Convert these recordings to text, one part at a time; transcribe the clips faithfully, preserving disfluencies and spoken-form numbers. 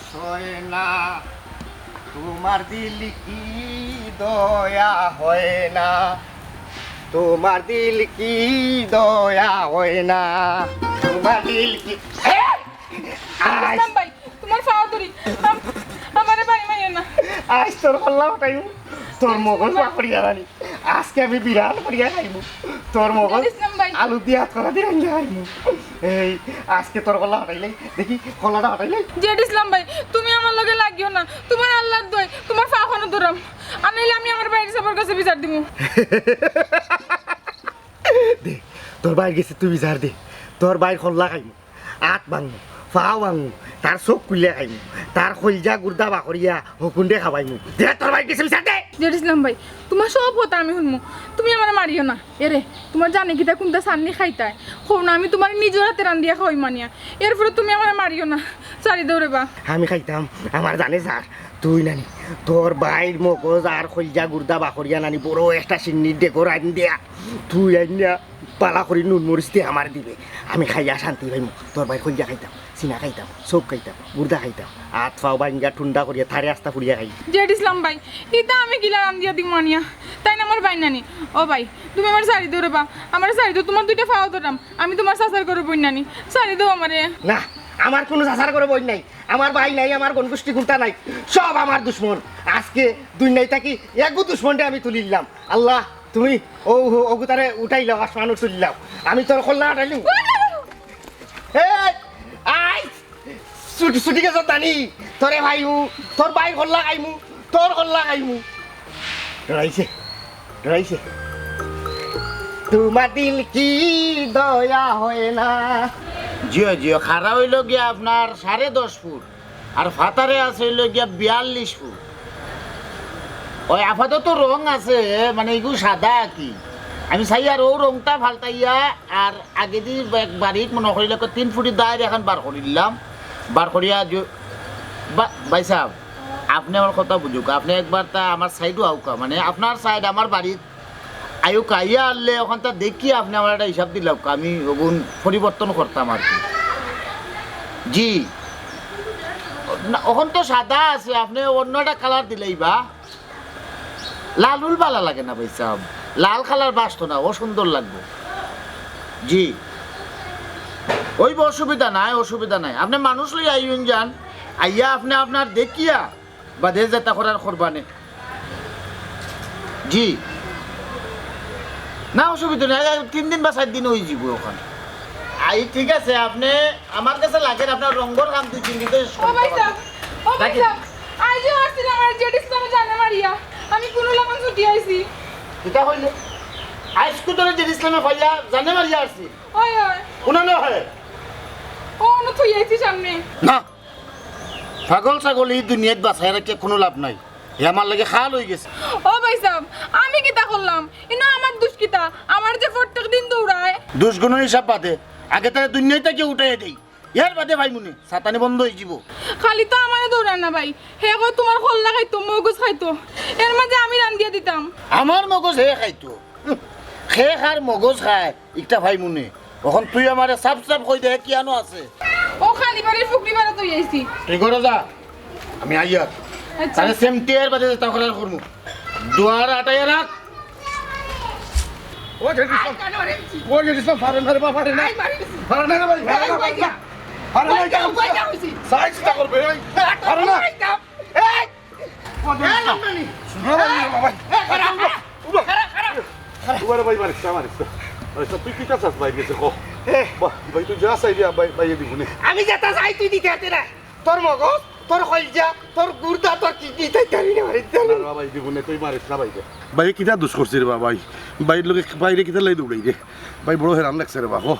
হয় না, তোমার দিল কি দয়া হয় না, তোমার দিল কি দয়া হয় না, তোমার দিল কি। আয়, ইসলাম ভাই, তোমার পাও ধরি, আম-, আমারে বাড়ি মারিও না। আজ তোর কল্লা ফাটাইমু, তোর মগজ বাকরিয়া রানি। আজকে আমি বিরাট করিয়া খাইমু। তোর মগজ ইসলাম ভাই। আলু দিয়া আতকরা দিয়া রান্না খাইমু। এই, আজকে তোর কল্লা ফাটাইলাই, দেখি, কল্লাটা ফাটাইলাই। জেড ইসলাম ভাই, তুমি আমার লগে লাগিও না। তোমার আল্লাহর দোয়াই, তোমার পাও খানো ধরাম। আর নাইলে আমি আমার ভাইর সাবর কাছে বিচার দিমু। দে, তোর ভাইর গেছে তুই বিচার দে। তোর ভাইর কল্লা খাইমু। আত ভাঙমু, পাও ভাঙমু, তার চোখ খুলিয়া খাইমু, তার কইলজা গুর্দা বাকরিয়া হকুন্ডে খাবাইমু। দে তোর ভাইর গেছে বিচার দে। জেড ইসলাম ভাই, তোমার সব কথা আমি হুনমু, তুমি আমারে মারিও না। এরে, তোমার জানে কিতা কুনতা সান্নি খাইতায়? কও না, আমি তোমার নিজর হাতে রান্দিয়া খাওয়াইমু আনিয়া। এরপরে তুমি আমারে মারিও না, ছাড়ি দেও রে বা। আমি খাইতাম, আমার জানে স্যার, তুই নানি, তোর ভাইর মগজ আর কইলজা গুর্দা বাকরিয়া নানি বড় একটা সিন্নির ডেগো রান্দিয়া, তুই আইনা বালা করি নুন মরিচ দিয়া আমারে দিবে, আমি খাইয়া শান্তি পাইমু। তোর ভাইর কইলজা খাইতাম, সিনা খাইতাম, চোখ খাইতাম, গুর্দা খাইতাম, আত পাও ভাঙ্গা ঠুন্ডা করিয়া তারে আস্তা পুড়িয়া খাই। জেড ইসলাম ভাই, ইতা আমি কিলা রান্দিয়া দিমু আনিয়া? তাইন আমার ভাই নানি। ও ভাই, তুমি আমারে ছাড়ি দেও রে বা, আমারে ছাড়ি দেও, তোমার দুইটা পাও ধরাম, আমি তোমার চাচার ঘরর বইন নানি, ছাড়ি দেও আমারে। না, আমার কুনু চাচার ঘরর বইন নাই, আমার ভাই নাই, আমার গণগোষ্ঠী কুনতা নাই, সব আমার দুশমন। আজকে দুনিয়াত থাকি এগু দুশমনরে আমি তুলিলাম। আল্লাহ, তুমি ও, ও, অগুতারে উঠাইলাও, আসমানো তুলিলাও। আমি তোর কল্লা ফাটাইলিমু। এই, আই, ছুটি, ছুটি গেছ তানি, তোরে ভাইমু, তোর ভাইর কল্লা খাইমু, তোর কল্লা খাইমু। ডরাইছে, ডরাইছে। তোমার দিল কি দয়া হয় না? জিও, জিও, খাড়া অইলো গিয়া আপনার সাড়ে দশ ফুট। আর ফাতারে আছে অইলো গিয়া বিয়াল্লিশ ফুট। ওই আপাতত রং আছে, মানে, ইগু সাদা আর কি। আমি চাই আর ও রংটা ফাল্টাইয়া আর আগেদি এক বারিক মনে করিলে তিন ফুটি দায়ের এখন বার করিলাম। বার করিয়া জ-, বা-, ভাই সাহেব, আপনে আমার কথা বুঝুক, আপনে একবার তা আমার সাইডো আউকা, মানে, আপনার সাইড আমার বাড়িত আইউক, আইয়া আনলে ওখানটা দেখি আপনে আমার একটা হিসাব দিলাউক, আমি ওগুন পরিবর্তন করতাম আর কি। জি, না, ওখান তো সাদা আছে, আপনে অন্য একটা কালার দিলেই বা। লাল উল ভালা লাগে না ভাই সাহেব, লাল কালার বাসতো না, অসুন্দর লাগবো। জি, ওই অসুবিধা নাই, অসুবিধা নাই, আপনে মানুষ লই আইন যান, আইয়া আপনে আপনার দেখিয়া বাদে যেটা করার করবানে। জি। না, অসুবিধা নাই, এই তিন দিন বা চাইর দিন অই যিবো ওখান। আই, ঠিক আছে, আপনে আমার কাছে লাগের, আপনার রঙর কাম দুই তিন দিন তো ও ভাই সাহেব, ও ভাই সাহেব, আইজও আসছিলাম আর জেড ইসলামে জানে মারিয়া, আমি কুনু লাখান ছুটি আইছি। কিতা কইলে? আইজকু ধরে জেড ইসলামে পাইয়া জানে মারিয়া আসছি। ওই, ওই। উনানো হয়। ও, উনো থুই আইছি সামনে। না, পাগল ছাগল ই দুনিয়াত বাঁচাই রাখিয়া কুনু লাভ নাই। হে আমার লাগি খাল অই গেছে। ও ভাই সাহেব, আমি কিতা করলাম? ইনো আমার দুষ কিতা? আমার যে প্রত্যেক দিন দৌড়ায়। দুষ গুণর হিসাব বাদে, আগে তারে দুনিয়া থাকি উঠাইয়া দেই, এর বাদে ভাই মুনে সাতানি বন্ধ অই যিবো। খালি তো আমারে দৌড়ায় না ভাই, হে কয় তোমার কল্লা খাইতো, মগজ খাইতো, এর মাঝে আমি রান্দিয়া দিতাম। আমার মগজ হে খাইতো? হুঁ, হে কার মগজ খায়? ইকটা ভাই মুনে। অখন তুই আমারে সাফ সাফ কই দে, কিয়ানো আছে? ও খালি বাড়ির ফুকরি বাড়া তুই আইছি। তুই ঘরো যা, আমি আইয়ার। আচ্ছা। তারে সেমটি এর বাদে যেটা করার করমু। দুয়ার আটাইয়া রাখ। ও জেড ইসলাম, ও জেড ইসলাম, পারে না রে বাবা, পারে না। পারে না রে ভাই, পারে না, পারে না। পারে না, পারে না, পারে না। সাইজ চিন্তা করবে, এই। পারে না। এই! এই! ও, দে, এই, দে। আমদানি। শোনো ভাই, এই! বাবা। এই, খাড়া, খাড়া। উবা। খাড়া, খাড়া। উবা রে ভাই, মারিস না, মারিস না। মারিস না, তুই কিতা চাস ভাই, গেছে ক। এ। বাহ, ভাই, তুই যা চাইবি, ভাই, ভাই, দিবো নে। আমি যেটা চাই, তুই দিতে হাতে না। তোর মগজ, তোর কইলজা, তোর গুর্দা, তোর কিডনি, তাই জানি না, মারি জানি। না, না, ভাই, দিবো নে, তুই মারিস না, ভাই, দে। ভাই, কিতা দুষ করছি রে বা, ভাই? ভাইর লগে, ভাইরে কিতা লাই দৌড়াই রে? ভাই, বড় হেরান লাগছে রে বা, ও।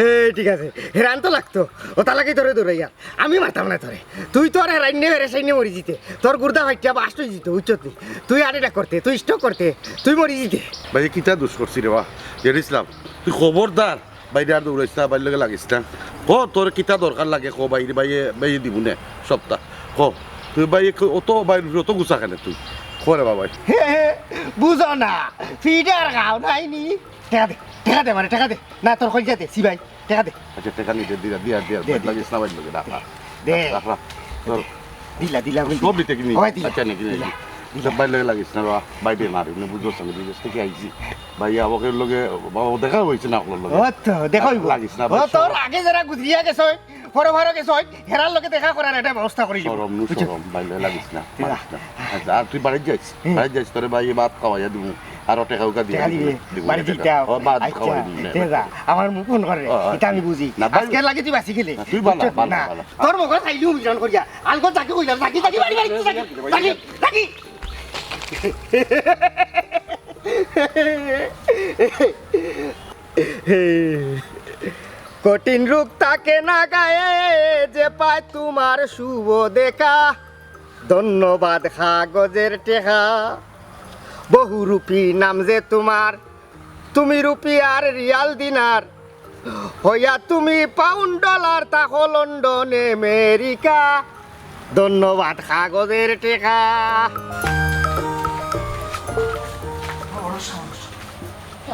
এ, ঠিক আছে, হেরান তো লাগতো। ও তালাকেই তোরে দৌড়াইয়া। আমি মারতাম না তোরে। তুই তো আর রাইন্নে বেড়ে সাইন্নে মরি যিতে। তোর গুর্দা ফাটিয়া বাস্ট অই যিতো, বুঝছত নি? তুই হার্ট অ্যাটাক করতে, তুই স্ট্রোক করতে, তুই মরি যিতে। ভাই, কিতা দুষ করছি রে বা? জেড ইসলাম, তুই খবরদার ভাইরে আর দৌড়াইস না, ভাইর লগে লাগিস না। ক, তোর কিতা দরকার লাগে, ক, ভাইরে, ভাইয়ে, ভাইয়ে দিবো নে, সবটা। ক, তুই ভাইয়ে ক-, অত ভাইর উপরে অত গুছা কেনে তুই? ক রে বা ভাই। হে, হে, বুঝো না, ফিডার খাও নাই নি? টেকা দে, টেকা দে, মানে টেকা দে। না, তোর কইলজা দে, সি ভাই। টেকা দে। আচ্ছা, টেকা নিতে দিয়া, দিয়া, দিয়া, দে, দে। লাগিস না ভাই, লগে না। দে। রাখ, রাখ। ধর। দিলা, দিলা, বন্ধু। সব দিতে কিনি? ওই দিলা। আচ্ছা, নাকি, দিলা, নাকি? দিলা। সব বাইরে লাগিস না, বাবা। বাইরে মারি, উনি বুঝতে পারছেন, বিদেশ থেকে আইছি। ভাই, আমাকে লগে, বাবা, দেখা হয়েছে না, আপনার লগে? ও তো, দেখা হইব। লাগিস না, ও, ভাই, তোর সব আগে যারা গুজরিয়া গেছে, ফরো ফরো গেছে, হেরার লগে দেখা করার একটা ব্যবস্থা করি দিব। শরম, নু বুঝছো? শরম, বাইরে লাগিস না, দিলা। লাগিস না। আচ্ছা, আর তুই বাড়ি যাইস, হুম। বাড়ি যাইস, তোরে ভাই ভাত খাওয়াইয়া দিব। আর টেকা উকা দিয়া টেকা দিবি, দিবি, বাড়ি দিবি, দিতে হবে। ও, ভাত আচ্ছা, খাওয়াই দিবি, ঠিক আছে, আমার মুখ ফোন করে, ও, আচ্ছা। এটা আমি বুঝি। না, ভাই, আজকে লাগি তুই বাঁচি গেলে। না, তুই বালা, বুঝছো? বালা, না, বালা। তোর মুখে খাইলি উমিশন করিয়া। আলকো যাকে কইলাম, যাকি, যাকি, বাড়ি, বাড়ি, যাকি, যাকি, যাকি। কঠিন রোগ থাকে না গায়ে, যে পায় তোমার শুভ দেখা। ধন্যবাদ কাগজের টেকা, বহুরূপী নাম যে তোমার, তুমি রুপিয়ার রিয়াল দিনার, হইয়া তুমি পাউন্ড ডলার, থাকো লন্ডন আমেরিকা। ধন্যবাদ কাগজের টেকা। বড় সাহস।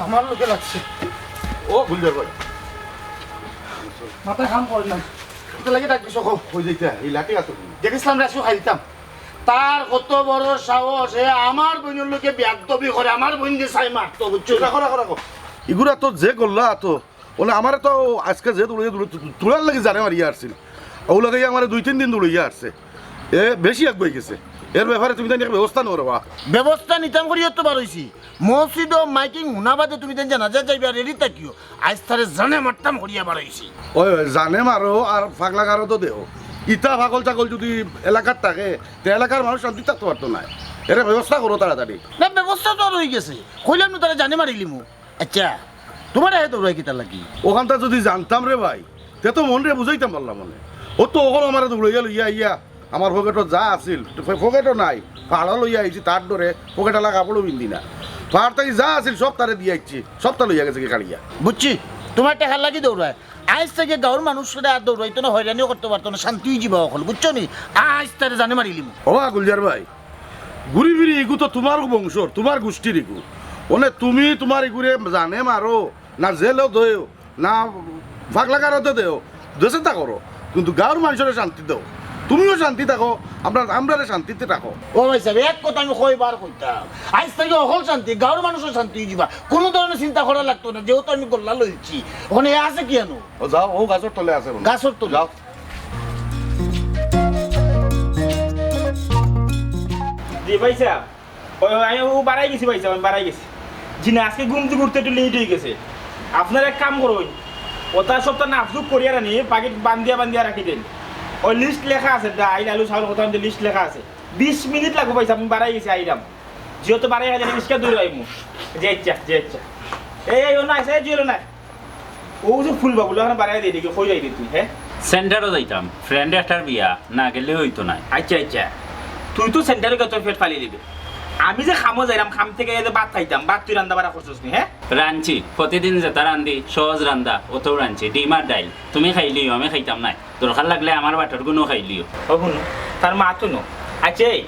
আমার লোকে লাগছে। ও, গুলজার ভাই। মাথা কাম করে না। এটা লাগে ডাক দিছো, কও। কই যাইতা? এই লাঠি আছে তো। দেখেছিলাম রাসু খাইতাম। তার কত বড় সাহস, এ আমার বইনর লোকে বেয়াদবি করে, আমার বইন যে চাই মারতো, বুঝছো? রাখো, রাখো, রাখো। ইগুরা তো যে করলা তো, ওলা আমারে তো আজকে যে তুলে তুলে তুলার লাগি জানে মারিয়া আসছিল। ও লাগে আমারে দুই তিন দিন দৌড়াইয়া আসছে। এ বেশি আগুয়াই গেছে। এর ব্যাপারে তুমি তাই একটা ব্যবস্থা নেও রে বা। ব্যবস্থা নিতাম করিয়া তো বার হইছি। মসজিদো মাইকিং হুনা বাদে তুমি তাই জানাজা যাইবা, রেডি থাকিও। আইজ তারে জানে মারতাম করিয়া বার হইছি। ওই, ওই, জানে মারো আর পাগলা গারদো দেও। ইতা পাগল ছাগল যদি এলাকাত থাকে, তে এলাকার মানুষ শান্তি থাকতে পারতো না। এর ব্যবস্থা করো তাড়াতাড়ি। না, ব্যবস্থা তো আর হয়ে গেছে। কইলাম না তারে জানে মারিলিমু। আচ্ছা, তোমার আহে দৌড়াই কিতা লাগি? ওখানটা যদি জানতাম রে ভাই, তে তো মনরে বুঝাইতাম পারলাম মনে। ও তো ওখানে আমারে দৌড়াইয়া লইয়া আইয়া আমার পকেটো যা আছিল, পকেটো নাই, ভাড়া লইয়া আইছি তার ডরে, পকেটআলা কাপড়ও পিন্দি না। তার থাকি যা আছিল সব তারে দিয়া আইছি, সবটা লইয়া গেছে কি কাড়িয়া। বুঝছি, তোমার টেকার লাগি দৌড়ায়। আইজ থাকি গাঁওর মানুষরে আর দৌড়াইতো না, হয়রানিও করতে পারতো না, শান্তি হয়ে যাবা অকল, বুঝছো নি? আইজ তারে জানে মারিলিমু। ও গুলজার ভাই, ঘুরি ফিরি ইগু তো তোমার বংশর, তোমার গোষ্ঠীর ইগু। মানে তুমি তোমার ইগুরে জানে মারো, না জেলো দেও, না পাগলা গারদো দেও, যেতা করো, কিন্তু গাঁওর মানুষরে শান্তি দেও। তুমিও শান্তি থাকো, আমরা, আমরারে শান্তিতে রাখো। ও ভাই সাহেব, এক কথা আমি কয়বার কইতাম, আইজ থাকি অকল শান্তি, গাঁওর মানুষও শান্তি হয়ে যাবা, কোনো ধরনের চিন্তা করা লাগতো না, যেহেতু আমি গোল্লা লইছি। ওখানে এ আছে কি আনো? ও যাও, ও গাছর তলে আছে মনে হয়। গাছর তলে? যাও। জি ভাই সাহেব, ওই, ওই, আমি ও বাড়াই গেছি ভাই সাহেব, আমি বাড়াই গেছি। জি না, আজকে ঘুম থেকে উঠতে একটু লেট হয়ে গেছে। আপনারা এক কাম করুন, ওটা সবটা নাফজুক করিয়া রানি, প্যাকেট বান্ধিয়া বান্ধিয়া রাখি দেন। ওই লিস্ট লেখা আছে, ডাইল, আলু, চাউল, কত আনতে লিস্ট লেখা আছে। বিশ মিনিট লাগবো ভাই সাহেব, আমি বাড়াই গেছি, আইরাম। যেহেতু বাড়াই গেছে, রিক্সা দূরে আইমু। যে ইচ্ছা, যে ইচ্ছা। এই, এই, ও না, এই, জুয়েল না। ও যে ফুল বাবুলা, ওখানে বাড়াই দিয়ে দেখি, কই যাই রে তুই, হ্যাঁ? সেন্টারও যাইতাম, ফ্রেন্ড একটার বিয়া, না গেলে হইতো না। আচ্ছা, আচ্ছা, তুই তো সেন্টারে গিয়ে তোর পেট ফালি দিবে। আমি যে খামো যাইরাম, খাম থেকে এসে ভাত খাইতাম, ভাত তুই রান্দা বাড়া করছস নি, হ্যাঁ? রাঁধছি, প্রতিদিন যেটা রান্ধি, সহজ রান্দা, ওটাও রাঁধছি, ডিম আর ডাইল। তুমি খাইলিও, আমি খাইতাম না। দরকার লাগলে আমার বাটর গুণও খাইলিও। ও হুনো, তার মা তো নো। আচ্ছা, এই,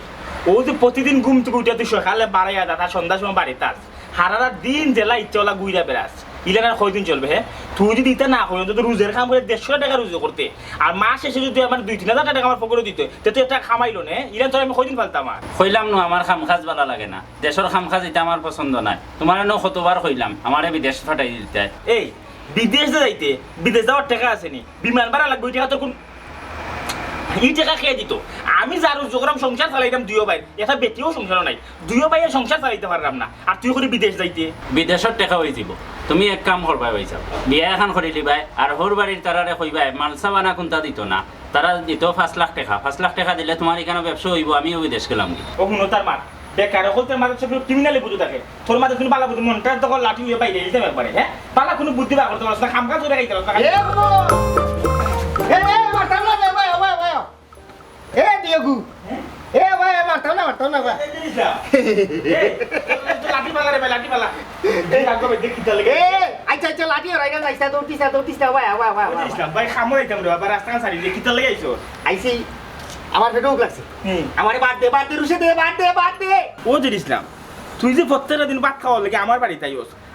ও যে প্রতিদিন ঘুম থেকে উঠে তুই সকালে বাড়াইয়া যা, তার সন্ধ্যার সময় বাড়িতে আস। হারারা দিন জেলা ইচ্ছা ওলা ঘুইরা বেড়াস। ইলান আর কয়দিন চলবে, হ্যাঁ? তুই যদি ইতা না করি, অন্তত রোজের কাম করে দেড়শো টাকা রোজে করতে। আর মাস শেষে যদি আমার দুই তিন হাজার টাকা আমার পকেটে দিতে, তে তুই একটা কামাইলো নে। ইলান তোর আমি কয়দিন ফালতাম আর? কইলাম নু, আমার কাম কাজ ভালা লাগে না। দেশর কাম কাজ ইতা আমার পছন্দ নায়। তোমারে নু কতবার কইলাম, আমারে বিদেশ ফাটাই দিতে। এই, বিদেশ যে যাইতে, বিদেশ যাওয়ার টাকা আছে নি? বিমান ভাড়া লাগবে, ওই টাকা তোর কোন, এই টাকা কে দিত? আমি যা রোজগার করাম, সংসার চালাইতাম দুইও ভাই, একটা বেটিও সংসারও নাই, দুইও ভাইয়ে সংসার চালাইতে পারলাম না, আর তুই করে বিদেশ যাইতে। বিদেশর টাকা হয়ে যাব। তুমি এক কাম করবায় ভাই সাহেব, বিয়া এখন করি লিবায়, আর হর বাড়ির তারারে কইবায় মালসা বানা কোনটা দিত না, তারা দিত পাঁচ লাখ টাকা। পাঁচ লাখ টাকা দিলে তোমার এখানে ব্যবসা হইব, আমিও বিদেশ গেলাম। ও হুনো তার মার, বেকার হকলতে মাথাত সব ক্রিমিনালি বুদ্ধি থাকে। তোর মাথাত কোনো বালা বুদ্ধি, মনটা তখন লাঠি হয়ে বাইরে দিতাম একবারে, হ্যাঁ? বালা কোনো বুদ্ধি বার করতে পারছ না, খামখা চলে খাইতে পারছ না। এ বাবা! এ, এ, মারতাম না, এ, ভাই, ভাই, ভাই। এ, দিয়গু। এ, ভাই, এ, মারতাম না, মারতাম না, ভাই। এই জিনিসটা। এ, তোর, তোর লাঠি পালা রে ভাই, লাঠি পালা। এই, আগে ভাই, দেখি তাহলে। এ, আচ্ছা, আচ্ছা, লাঠি আর আইনা যাইস না, দৌড় দিস না, দৌড় দিস না, ভাই, ভাই, ভাই, ভাই, ভাই। ইসলাম, ভাই, খামো যাইতাম রে, আবার রাস্তা ছাড়ি, দেখি তাহলে আইছো। আইছি, আমার পেটেও লাগছে। হুম। আমারে বাদ দে, বাদ দে, রুশে দে, বাদ দে, বাদ দে। ও জিনিস না। তুই যে প্রত্যেকটা দিন ভাত খাওয়ার লাগি আমার বাড়িত আইস,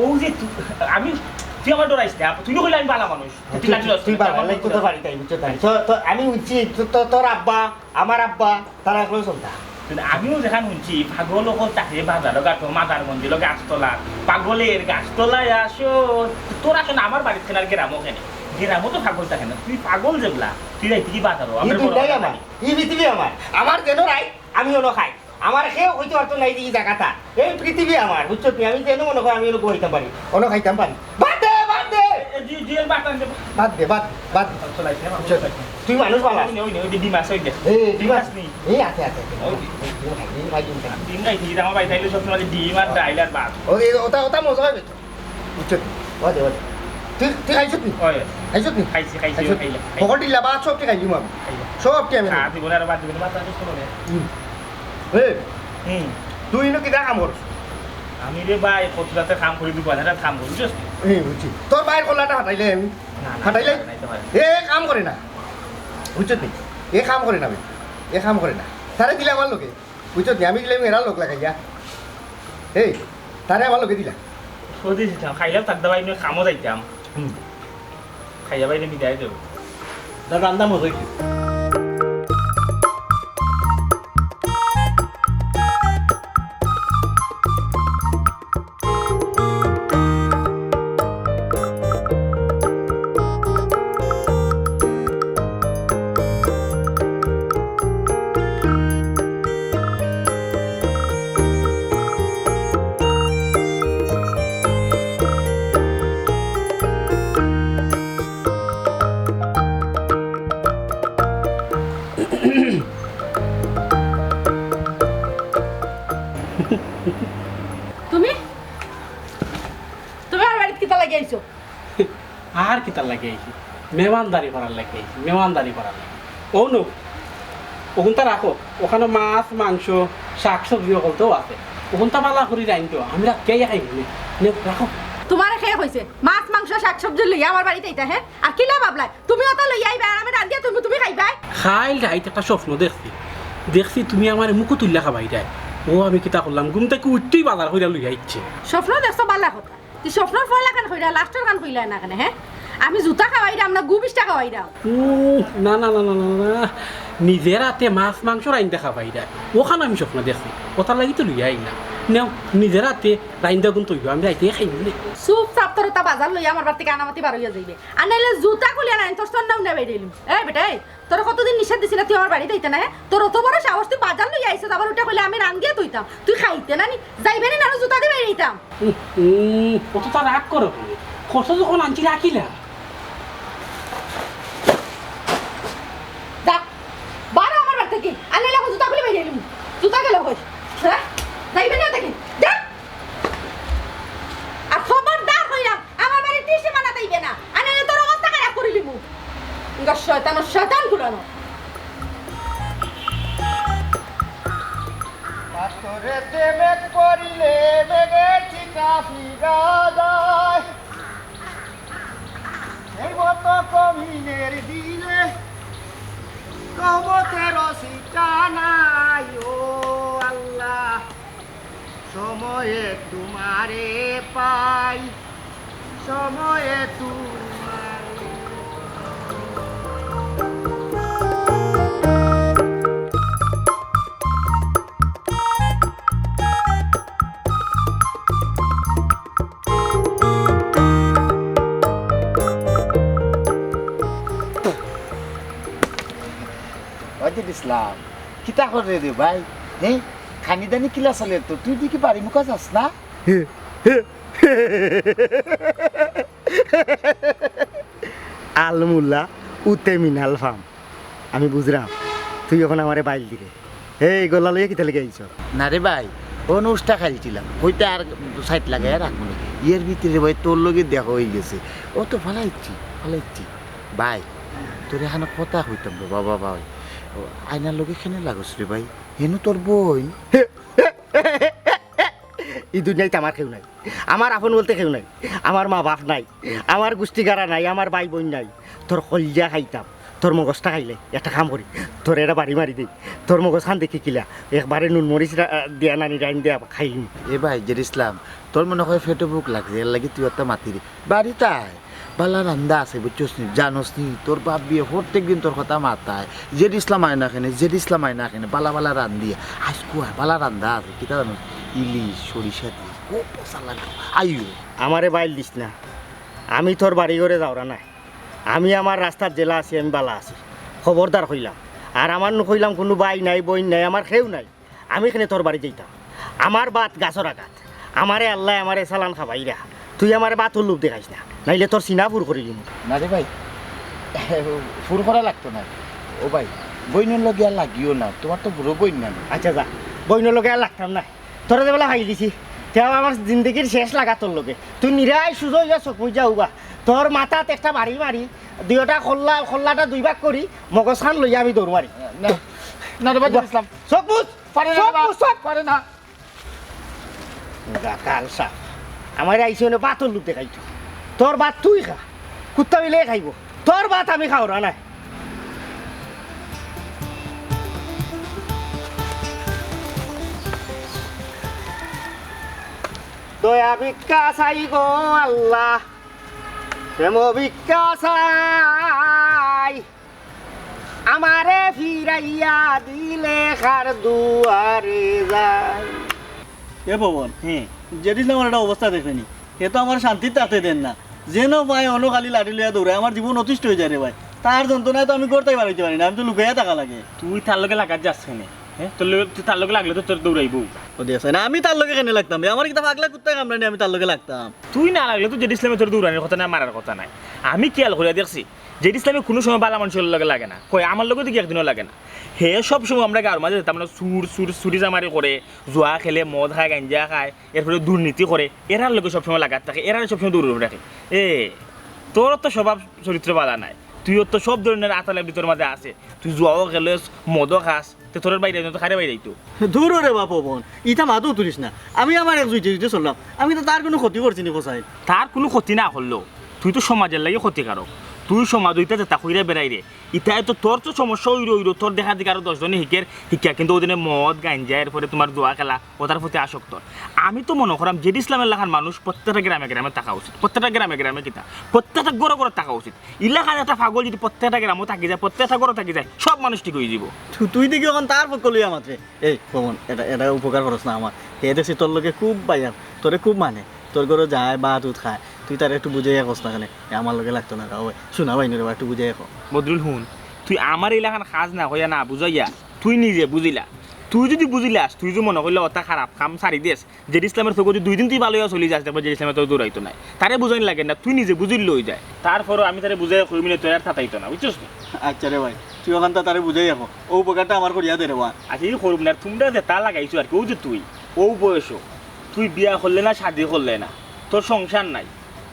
ও যে তু-, আমি, তুই আমার ডরাইস না, তুই না কইলে আমি বালা মানুষ। তুই তুই, লাঠি তুই, লস তুই না, বালা, আমার লাইক তো বন্ধু। তোর বাড়িত আই, বুঝছো তাই? তো, তো আমি বুঝছি, তো, তো, তোর আব্বা, আমার আব্বা, তারা একলগে চলতা। কিন্তু আমিও যেখান শুনছি, পাগল অকল থাকে বাজারো ঘাটো, মাজার মন্দিরো গাছতলা, পাগলের গাছতলায় আসো। তোর আসলে আমার বাড়িত কেন আর গ্রামও কেন? গ্রামও তো পাগল থাকে না। তুই পাগল যেবলা, তুই রাইতে কি বাজারো? ই আমরা বড় দুনিয়াই বাজার আমার, নাই। ই পৃথিবী আমার। আমার যেন রাইত, আমি অনো খাই। আমার কেউ কইতে পারতো না এই যে ই জাগাটা। এই পৃথিবী আমার, বুঝছো নি? আমি যেন মনে করি আমি অনো ঘুমাইতাম পারি, অনো খাইতাম পারি। বাদ দে, বাদ দে। এ, জি, জি, বাদ দে। বাদ দে, বাদ, বাদ। চল, চল, আইছে, আমার বুঝছো? চল, আইছে। তুই মানুষ বালা। ওই নে, ওই নে, ওই যে ডিম আছে, ওই যে। এই, ডিম ডিম আছে। আছে নি? এই আছে, আছে, আছে। ওই যে। ডিম খাই, ডিম খাই, ডিম খাই। ডিম খাই, ঠিক আছে, আমার বাড়িত আইলে সব সময় ডিম আর ডাইল আর ভাত। ওই, ওটা, ওটা মজা অইবো তো। বুঝছো নি? ওই দে, ওই দে। তুই, তুই খাইছত নি? ওই। খাইছত নি? খাইছি, খাইছি, খাইছত নি? খাইলাম, খাইলাম। পকেট দিলা, বাদ সব ঠিক খাইলি আমি। খাইলাম। সব ঠিক আমি খা, খাইলাম। জীবনে আর বাদ দিবি না, বাদ আর কিছু করবি না। হুম। এই, হুম। তুই ইনো কিতা কাম করস? আমি রে ভাই, কত রাতে কাম করি, দোকানে রাত কাম করি, বুঝছস নি? এই, বুঝছি। তোর ভাইর কলাটা হাটাইলে আমি। না, না, হাটাইলে? না, না, না, না। এ কাম করে না। বুঝছস নি? এ কাম করে না ভাই। এ কাম করে না। তারে দিলে আমার লগে। বুঝছস নি? আমি গেলে আমি এরা লোক লাগাইয়া। এই, তারে আমার লগে দিলা। সত্যি দিতাম, খাইলাম থাকতে ভাই, আমি কামও যাইতাম। হুম। খাইয়া বাইরে বিদায় দেবো। না, রান্না মজা হইছে। তুমি? তুমি আমার বাড়িত কিতা লাগি আইছো? আর কিতার লাগি আইছি? মেহমানদারি করার লাগি আইছি, মেহমানদারি করার লাগি। ও নো, ওখানটা রাখো, ওখানো মাছ, মাংস, শাক-সবজি অকলতেও আছে। ওখানটা বালা করি রাইন্ধো, আমি রাত খাইয়া খাইমু নে। নেও, রাখো। তোমারে কে কইছে মাছ, মাংস, শাক-সবজি লইয়া আমার বাড়িত আইতা, হে? আর কিলা ভাবলায়? তুমি ওটা লইয়া আইবায়, আর আমি রান্ধিয়া তুমি, তুমি খাইবায়? কাইল রাইত একটা স্বপ্ন দেখছি। দেখছি তুমি আমারে মুখো তুলিয়া খাবাইরায়। ও আমি কিতা করলাম, ঘুম থাকি উঠতেই বাজার করিয়া লইয়া আইছি। স্বপ্ন দেখছো, বালা কথা। তে স্বপ্নর পয়লা খান কইরা, লাস্টর খান কইলায় না কেনে, হে? আমি জুতা খাওয়াইরাম না গু বিশটা খাওয়াইরাম? উম, না, না, না। নিজের আতে মাছ মাংস রাইন্দা খাবাইরায়, ওখান আমি স্বপ্ন দেখছি, ওটার লাগি তো লইয়া আইলাম। নেও, নিজের আতে রাইন্দা গুন তৈব, আমি রাইতে খাইমু নে। চুপচাপ তোর ওটা বাজার লইয়া আমার বাড়ি থাকি আনামাতি বার অইয়া যাইবে, আর নাইলে জুতা খুলিয়া না তোর সন্না উন্না বাইরে এলুম। এই বেটা, এই, তোরে কতদিন নিষেধ দিছি না তুই আমার বাড়িত আইতে না, হে? তোর অত বড় সাহস, তুই বাজার লইয়া আইছস, আবার উঠে কইলে আমি রান্ধিয়া থইতাম, তুই খাইতে না নি? যাইবে নি না, জুতা দি বাইরে আইতাম। উম, উম, অতটা রাগ করো কেনে? খরচ যখন আনছি রাখিলা। যা, বারো আমার বাড়ি থাকি। আর নাইলে এখন জুতা খুলি বাইরে এলুম। জুতা গেল কই? হ্যাঁ? যাইবে না থাকি। যা। আর খবরদার কইলাম, আমার বাড়িত ত্রিসীমানাত আইবে না। আর নাইলে তোর অবস্থা খারাপ করিলিমু। ইগা শয়তানর শয়তান কুলানো। পাথরে দেবে করিলে মেঘে চিকা ফিরা যায়। এই মতো কমিনের দিনে কমতের সিটা নাই, ও আল্লাহ। সময়ে তোমারে পাই, সময়ে তোমারে। ইসলাম, কিতা করে রে ভাই? হ্যাঁ, খানি দানি কিলা চলে তো? তুই দেখি বাড়ি মুখা যাস না? আল মুলা উতে মিনাল ফাম। আমি বুঝরাম, তুই অখন আমারে বাইল দিরে। এই গলা লইয়া কিতা লাগি আইছ? না রে ভাই, ও নুসটা খাইলছিলাম, কইতে আর সাইড লাগাই রাখবো না। এর ভিতরে ভাই তোর লগে দেখা হয়ে গেছে, ও তো ফালাইছি, ফালাইছি। ভাই, তোর এখানে কথা কইতাম রে বাবা ভাই, ও আয়নার লগে কেনে লাগস রে ভাই? হেনু তোর বইন। ই দুনিয়াত আমার কেউ নাই, আমার আপন বলতে কেউ নাই, আমার মা বাপ নাই, আমার গুষ্টি গারা নাই, আমার ভাই বইন নাই। তোর কলজা খাইতাম, তোর মগজটা খাইলে একটা কাম করি, তোর এটা বাড়ি মারি দেই, তোর মগজ খান দেখি কিলা, একবারে নুন মরিচ রা-, দিয়া নানি রাইন দিয়া খাইলিম। এ ভাই, জের ইসলাম, তোর মনে হয় পেটো ভুক লাগছে, এর লাগি তুই একটা মাতি রে। বাড়িত আয়, বালা রান্দা আছে, বুঝছস নি, জানোস নি, তোর বাপ বিয়ে প্রত্যেক দিন তোর কথা মাতায়। জের ইসলাম আয় না কেনে, জের ইসলাম আয় না কেনে, বালা বালা রান্দিয়া। আইজকু আয়, বালা রান্দা আছে, কিতা জানোস? ইলিশ, সরিষা দিয়া, খুব পচা লাগে। আইও। আমারে বাইল দিস না, আমি তোর বাড়ি ঘরে যাওরা নাই। আমি আমার রাস্তাত যেলা আছি, আমি বালা আছি, খবরদার কইলাম। আর আমার নু কইলাম কুনু ভাই নাই, বইন নাই, আমার কেউ নাই। আমি কেনে তোর বাড়ি যাইতাম? আমার বাত গাছর আগাত। আমারে আল্লায় আমারে চালান খাবাইরা। তুই আমারে বাতর লোভ দেখাইস না, নাইলে তোর সিনা ফুর করি দিমু। না রে ভাই, ফুর করা লাগতো না। ও ভাই, বইনর লগে আর লাগিও না, তোমার তো বুড়ো বইন না। আচ্ছা যা, বইনর লগে আর লাগতাম না। তোরে যে বেলা খাই দিছি, তেও আমার জিন্দেগির শেষ লাগা তোর লগে। তুই নিরাই সুজা অইয়া চোখ মুজা উবা। তোর মাথাত একটা বাড়ি মারি, দুইটা খল্লা, খল্লাটা দুই ভাগ করি, মগজ খান লইয়া আমি দৌড় মারি। না, না রে ভাই, ইসলাম। চোখ মুজ, পারে না চোখ বাবা, মুজ, চোখ। পারে না। গাকাল সাপ, আমার আইছে অনে বাতর লোভ দেখাইতো। তোর বাত তুই খা, কুত্তা বিলে খাইবো, তোর বাত আমি খাওরা নাই। দয়া ভিক্ষা চাই গো আল্লাহ, প্রেম ভিক্ষা চাই, আমারে ফিরাইয়া দিলে কার দুয়ারে যাই। এ ভবন, হ্যাঁ। জেড ইসলামর একটা অবস্থা দেখছনি, হে তো আমার শান্তিত থাকতে দেন না, যেন পায় অনো খালি লাঠি লইয়া দৌড়ায়, আমার জীবন অতিষ্ঠ অই যায় রে ভাই। তার যন্ত্রণায় তো আমি ঘর থাকি বারইতে পারি না, আমি তো লুকাইয়া থাকা লাগে। তুই তার লগে লাগাত যাস কেনে? হ্যাঁ, তোর লগে, তুই তার লগে লাগলে তো তোর দৌড়াইবো। ও দেখছনি, আমি তার লগে কেনে লাগতাম? এ আমার কিতা পাগলা কুত্তায় কামড়ানি, আমি তার লগে লাগতাম? তুই না লাগলে তো জেড ইসলামে তোর দৌড়ানির কথা নাই, মারার কথা নাই। আমি খেয়াল করিয়া দেখছি, জেড ইসলামে কুনু সময় বালা মানষর লগে লাগে না, কয় আমার লগে দেখি একদিনও লাগে না। হে সব সময় আমরা গাঁওর মাঝে যেতাম না, চুর, চুর, চুরি চামারি করে, জুয়া খেলে, মদ খায়, গাঞ্জা খায়, এরপরে দুর্নীতি করে, এরার লগে সবসময় লাগাত থাকে, এরারে সবসময় দৌড়ে রাখে। এ, তোর তো স্বভাব চরিত্র বালা নাই, তুইও তো সব ধরনের আতাল তোর মাঝে আছে, তুই জুয়াও খেলস, মদও খাস, তে তোর বাইরে তো খারে বাইরে তো। দূর রে বাপ বোন, ইতা মাতও তুলিস না। আমি আমার এক জুইতে জুইতে চললাম, আমি তো তার কুনু ক্ষতি করছি নি কোসাই। তার কুনু ক্ষতি না করলেও তুই তো সমাজর লাগি ক্ষতিকারক। তুই সমাজ অইতে যেতা কইরা বেড়াইরে, ইতায় তো তোর তো সমস্যা অইরো অইরো, তোর দেখা দেখি আরো দশ জনে হিকের, হিকিয়া কিন্তু ওদিনে মদ, গাঞ্জা, এরপরে তোমার জুয়া খেলা, ওটার প্রতি আসক্ত। আমি তো মনো করাম জেড ইসলামর লাখান মানুষ প্রত্যেকটা গ্রামে গ্রামে থাকা উচিত, প্রত্যেকটা গ্রামে গ্রামে কিতা, প্রত্যেকটা ঘরে ঘরে থাকা উচিত। ইলাখান একটা পাগল যদি প্রত্যেকটা গ্রামও থাকি যায়, প্রত্যেকটা ঘরে থাকি যায়, সব মানুষ ঠিক অই যিবো। তু-, তুই দেখি অখন তার পক্ষ লইয়া মাতরে। এই, পবন, এটা, এটা উপকার করস না আমার। হে দেখছি তোর লগে খুব বাইয়া, তোরে খুব মানে। তোর ঘরো যায়, ভাত উত খায়। তুই তারে একটু বুঝাইয়া কস না কেনে? এ আমার লগে লাগতো না, কাও। শোনা ভাই রে বা, একটু বুঝাইয়া ক। বদরুল হুন, তুই আমার ইলাখান কাজ না কইয়া না বুঝাইয়া, তুই নিজে বুঝিলা। তুই যদি বুঝিলাস, তুই যদি মনো করলে ওটা খারাপ কাম ছাড়ি দেস, জেড ইসলামর চোখে যদি দুই দিন তুই ভালো অইয়া চলি যাস, দেখবে জেড ইসলামে তোর দৌড়াইতো নায়। তারে বুঝাইন লাগে না, তুই নিজে বুঝিলে অই যায়। তারপরও আমি তারে বুঝাইয়া কইমু নে, তুই আর থাতাইতো না, বুঝছস নি? আচ্ছা রে ভাই, তুই অখান তারে বুঝাইয়া ক। ও উপকারটা আমার করিয়া দে রে বা। আচ্ছা, ই করুম না, তোমরা যেতা লাগাইছো আর কি, ও যে তুই, ও বয়সো, তুই বিয়া করলে না, শাদি করলে না, তোর সংসার নাই।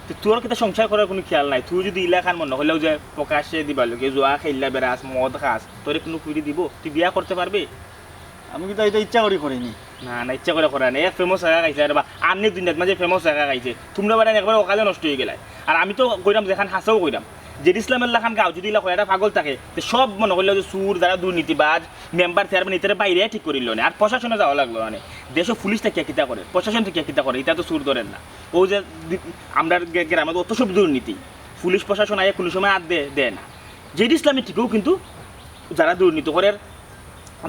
তো তোর কিতা সংসার করার কুনু খেয়াল নাই? তুই যদি ইলাখান মনো করলেও যে প্রকাশ্যে দিবার লগে জুয়া খেললা বেড়াস, মদ খাস, তোরে কুনু ফুরি দিবো? তুই বিয়া করতে পারবে? আমি কিতা ইতা ইচ্ছা করি করিনি। না, না, ইচ্ছা করে করে না। এক প্রেমও ছাগা খাইছে, আরে বা, আন্নি দুনিয়াত মাঝে প্রেমও ছাগা খাইছে। তোমরা বেটা একবারে অকালে নষ্ট অই গেলায়। আর আমি তো কইরাম যেখান হাছাউ কইরাম। জেড ইসলামর লাখান গাঁও যদি ইলা কয়, এটা পাগল থাকে, তে সব মনো করলে যে চুর, যারা দুর্নীতিবাজ, মেম্বার, চেয়ারম্যান, ইতারে বাইরে ঠিক করিল না। আর প্রশাসনে যাওয়া লাগলো মানে। দেশো পুলিশ থাকিয়া কিতা করে, প্রশাসন থাকিয়া কিতা করে, ইতা তো চুর ধরের না। ও যে দি-, আমরার গে-, গ্রামে তো অত সব দুর্নীতি, পুলিশ প্রশাসন আইয়া কুনু সময় আত দে-, দেয় না। জেড ইসলামে ঠিকও কিন্তু যারা দুর্নীতি করের,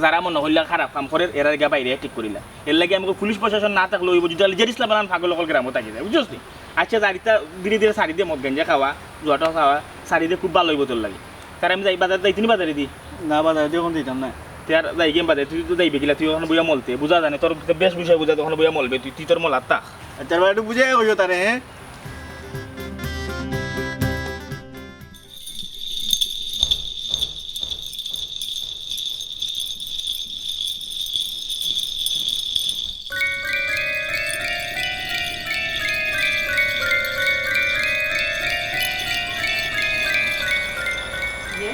যারা মনো করলে খারাপ কাম করের, এরারে গিয়া বাইরে ঠিক করিলা। এর লাগি আমি কই, পুলিশ প্রশাসন না থাকলে অইবো, যদি জেড ইসলামর লাখান পাগল অকল গ্রামো থাকি যায়, বুঝছস নি? আচ্ছা, যারিতা ধীরে ধীরে ছাড়ি দে, মদ গাঞ্জা খাওয়া, জুয়াটা খাওয়া, ছাড়ি দে, খুব ভালা অইবো তোর লাগি। তারে আমি যাই, বাজার যাইতে নি, বাজারে দি। না বাজার, অখন দিতাম না। তে আর যাইগি বাদে, তুই তো যাইবে কিলা, তুই অখন বইয়া মলতে, বুঝা যায় না, তোর তো বেশ বিষয় বুঝা, অখন বইয়া মলবে, তুই, তুই তোর মলাত থাক। আচ্ছা, এবার একটু বুঝাই কইও তারে, হ্যাঁ? ইয়ে,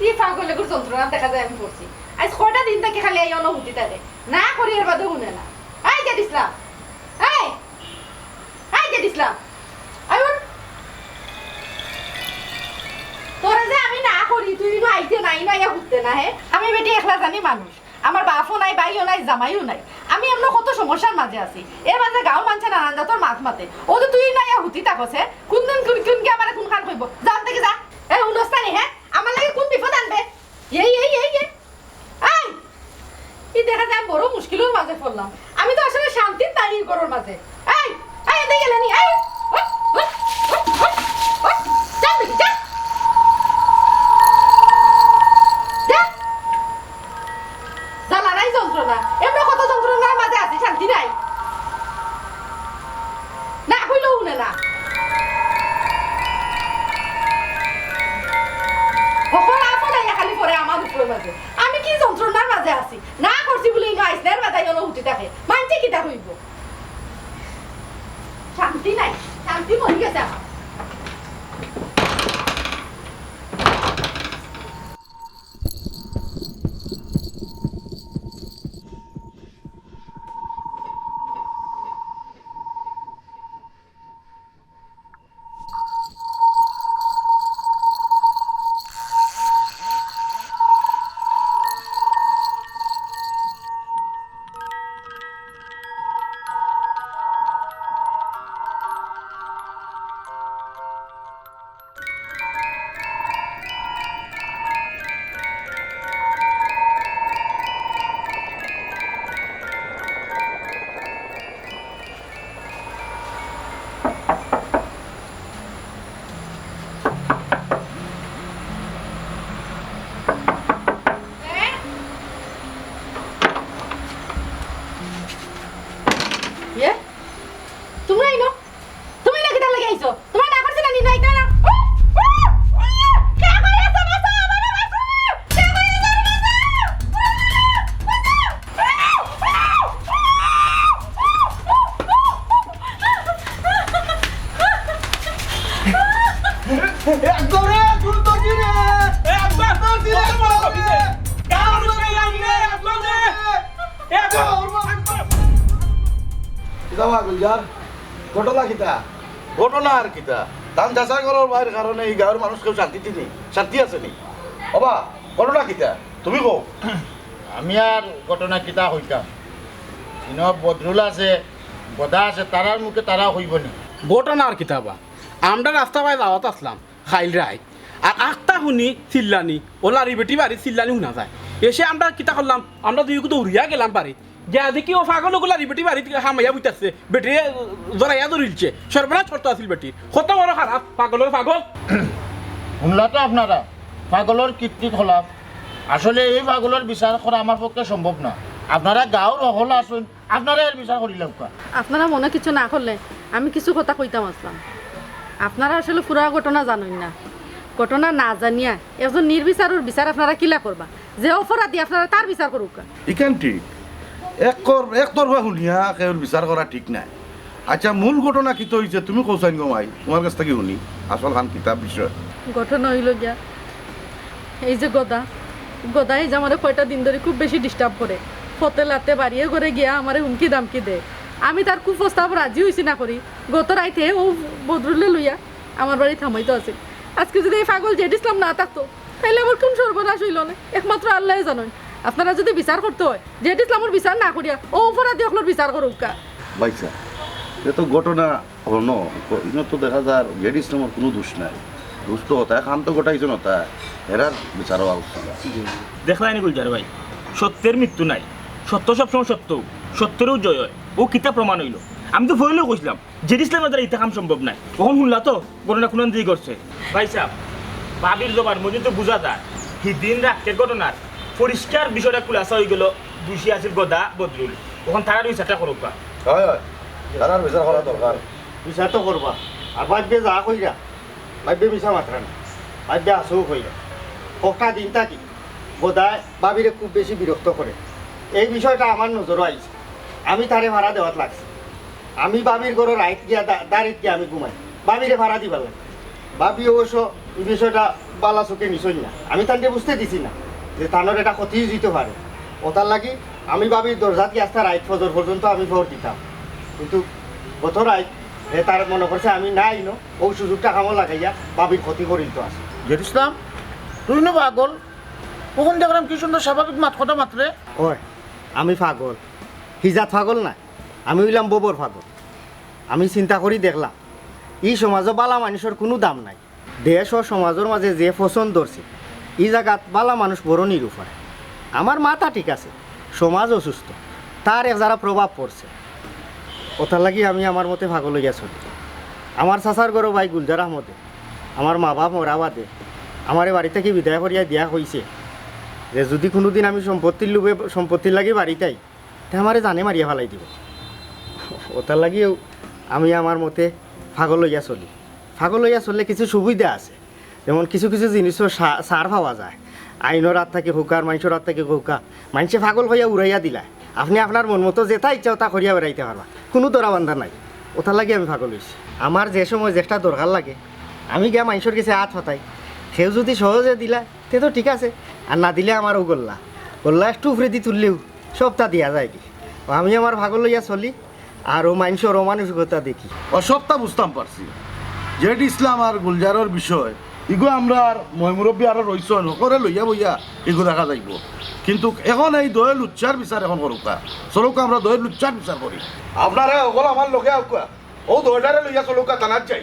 ই পাগল এগুর যন্ত্রণা দেখা যায় আমি পড়ছি। আইজ কয়টা দিন থাকি খালি এই অনুভূতি তারে। না করি এর বাদে হুনে না। এই জেড ইসলাম, এই, এই জেড ইসলাম, আয় উঠ। তোরে যে আমি না করি, তুই ইনো আইতে না, ইনো আইয়া হুতে না, হে? আমি বেটি একলা জানি মানুষ। আমার বাপও নাই, ভাইও নাই, জামাইও নাই। আমি এমনে কত সমস্যার মাঝে আছি। এর মাঝে গাঁওর মানষে নানান জাতর মাত মাতে। অউ যে তুই ইনো আইয়া হুতি থাকস, হে? কুন দিন কুন, কুন গিয়া আমারে কুন খান কইবো? যা অন থাকি যা। এ, হুনস তা নি, হে? আমার লাগি কুন বিপদ আনবে? এই, এই, এই, এই। এই! ই দেখা যায় আমি বড় মুশকিলর মাঝে পড়লাম। আমি তো আসলে শান্তির তাগিদ করার মাঝে। এই! এই, এদিকে গেলে নি? এই! উঠ, উঠ, উঠ, উঠ, উঠ। যা দেখি, যা। যা। জ্বালা নাই যন্ত্রণা। এমনে কত যন্ত্রণার মাঝে আছি, শান্তি নাই। না কইলেও হুনে না। হকল আপন আইয়া খালি পড়ে আমার উপর মাঝে। আমি কি যন্ত্রণার মাঝে আছি? না করছি বলে ইনো আইস না, এর বাদে ইনো হুতি থাকে। মানষে কিতা কইবো? শান্তি নাই, শান্তি মরি গেছে আমার। ইয়ে? তুমরা ইনো? তুমি না কিতার লাগি আইছো? তুমারে না করছি না নি, না আইতা না? কে কই আছো? বাঁচাও, আমারে বাঁচাও! কে কই আছো? বাঁচাও! একদম রে, দ্রুত কি রে? একদম দৌড় দিলে দৌড় দিলে। গাঁওর লোকে লাগলে একদম রে। একদম। কিতা বা গুলজার? ঘটনা কিতা? ঘটনা আর কিতা? ধান চাষা করার বাইর কারণে ই গাঁওর মানুষ কেউ শান্তিত নি? শান্তি আছে নি? ওবা, ঘটনা কিতা? তুমি কও। আমি আর ঘটনা কিতা কইতাম? ইনো বদরুল আছে, গদা আছে, তারার মুখে তারা কইবো নি। ঘটনা আর কিতা বা? আমরা রাস্তা বায় যাওয়াত আছলাম, খাইল রাইত। আর আখতা হুনি চিল্লানি, অউ লারি বেটি বাড়িত চিল্লানি হুনা যায়। এসে আমরা কিতা করলাম, আমরা দুইগু দৌড়িয়া গেলাম বাড়িত। গিয়া দেখি অউ পাগল অগুর লারি বেটি বাড়িত হামাইয়া বইতাছে, বেটিরে জড়াইয়া ধরিলছে। সর্বনাশ করতো আছিল বেটির। কত বড় খারাপ, পাগলর পাগল। হুনলা তো আপনারা, পাগলর কীর্তিকলাপ। আসলে এই পাগলর বিচার করা আমার পক্ষে সম্ভব না। আপনারা গাঁওর হকল আছইন, আপনারা এর বিচার করিলাউক্কা। আপনারা মনো কিছু না করলে আমি কিছু কথা কইতাম আছলাম। আপনারা আসলে পুরা ঘটনা জানইন না। ঘটনা না জানিয়া একজন নির্বিচারর বিচার আপনারা কিলা করবা? যে অপরাধী আপনারা তার বিচার করউক্কা। ইখান ঠিক। এক কর-, একতরফা হুনিয়া কেউর বিচার করা ঠিক নায়। আচ্ছা, মূল ঘটনা কিতা অইছে তুমি কও চাইন গো মাই, তুমার কাছ থাকি হুনি। আসল খান কিতা বিষয়? ঘটনা অইলো গিয়া, এই যে গদা, গদায় যে আমারে কয়টা দিন ধরি খুব বেশি disturb করে। ফতে লাতে বাড়িয়ে ঘরে গিয়া আমারে হুমকি ধামকি দেয়। আমি তার কুপ্রস্তাব রাজি অইছি না করি। গত রাইতে অউ বদরুলরে লইয়া আমার বাড়িত হামাইতো আছে। আজকে যুদি এই পাগল জেড ইসলাম না থাকতো, তাইলে আমার কুন সর্বনাশ অইলো নে, একমাত্র আল্লায় জানইন। আপনারা যুদি বিচার করতে অয়, জেড ইসলামর বিচার না করিয়া অউ অপরাধী অকলর বিচার করউক্কা। ভাইসাব, এ তো ঘটনা অইলো, ইনো তো দেখা যার জেড ইসলামর কুনু দুষ নাই। দুষ তো অতায়, কাম তো ঘটাইছইন অতায়, এরার বিচার অওয়া উচিত। দেখলায়নি গুলজার ভাই, সত্যের মৃত্যু নাই, সত্য সবসময় সত্য, সত্যেরউ জয় অয়। অউ কিতা প্রমাণ অইলো? আমি তো পয়লাউ কইছলাম, জেড ইসলামর দ্বারা ইতা কাম সম্ভব নায়। অখন হুনলা তো ঘটনা কুনান দি ঘটছে। ভাইসাব, ভাবির জবান মধ্যে তো বুঝা যায়, হিদিন রাইতর ঘটনার পরিষ্কার বিষয়টা খুলাসা অইগেলো, দুষী আছিল গদা বদরুল। অখন তারার বিচারটা করউক্কা। অয়, অয়, তারার বিচার করা দরকার। বিচার তো করবা। আর ভাইবে যা কইরা, ভাইবে মিছা মাতরা না, ভাইবে আসল কইরা। কটা দিন থাকি গদায় ভাবিরে খুব বেশি বিরক্ত করে। এই বিষয়টা আমার নজরো আইছে, আমি তারে ফারা দেওয়াত লাগছি। আমি ভাবির ঘরো রাইত গিয়া দা-, দাড়িত গিয়া আমি ঘুমাই, ভাবিরে ফারা দিবার লাগি। ভাবি অবশ্য ই বিষয়টা বালা চউখে নিছইন না, আমি তানরে বুঝতে দিছি না যে তানর এটা ক্ষতি অইযিতো পারে। অতার লাগি আমি ভাবির দরজাত গিয়া আস্তা রাইত ফজর পর্যন্ত আমি ফর দিতাম, কিন্তু গত রাইত হে তার মনো করছে আমি নাই ন, অউ সুযোগটা কামো লাগাইয়া ভাবির ক্ষতি করিলতো আছে। জের ইসলাম, তুই নু পাগল? অখন দেখরাম কি সুন্দর স্বাভাবিক মাত কথা মাতরে। অয়, আমি পাগল। হিজাত পাগল নায়, আমি অইলাম ববর পাগল। আমি চিন্তা করি দেখলাম, ই সমাজো বালা মানষর কুনু দাম নাই। দেশ ও সমাজর মাজে যে পছন্দ ধরছে, ই জাগাত বালা মানুষ বড় নিরুপায়। আমার মাথা ঠিক আছে, সমাজ অসুস্থ, তার এক জারা প্রভাব পড়ছে। অতার লাগি আমি আমার মতে পাগল অইয়া চলি। আমার চাচার ঘরো ভাই গুলজার আহমদে আমার মা বাপ মরা বাদে আমারে বাড়ি থাকি বিদায় করিয়া দিয়া কইছে যে যুদি কুনুদিন আমি সম্পত্তির লোভে সম্পত্তির লাগি বাড়িত আই, তে আমারে জানে মারিয়া ফালাই দিবো। অতার লাগিউ আমি আমার মতে পাগল অইয়া চলি। পাগল অইয়া চললে কিছু সুবিধা আছে, যেমন কিছু কিছু জিনিসও সা-, ছাড় পাওয়া যায়। আইনর আত থাকি কউক্কা, মানষর আত থাকি কউক্কা, মানষে পাগল কইয়া উড়াইয়া দিলায়। আপনে আপনার মন মতো যেতা ইচ্ছা অতা করিয়া বেড়াইতা পারবা, কুনু ধরা বান্ধা নাই। অতার লাগি আমি পাগল অইছি। আমার যে সময় যেটা দরকার লাগে, আমি গিয়া মানষর গেছে আত পাতাই। কেউ যুদি সহজে দিলায়, তে তো ঠিক আছে, আর না দিলে আমার অউ গল্লা, গল্লা একটু উপরেদি তুললেউ সবতা দিয়া যায়গি। অউ আমি আমার পাগল অইয়া চলি, আর অউ মানষর অমানসিকতা দেখি। অউ সবতা বুঝতাম পারছি। জেড ইসলাম আর গুলজারর বিষয়, ইগু আমরার ময়-মুরব্বি আরো রইছইন, হকলরে লইয়া বইয়া ইগু দেখা যাইবো। কিন্তু অখন এই দুইও লুচ্চার বিচার অখন করউক্কা। চলউক্কা আমরা দুইও লুচ্চার বিচার করি। আপনারা হকল আমার লগে আউক্কা। অউ দুইটারে লইয়া চলউক্কা থানাত যাই।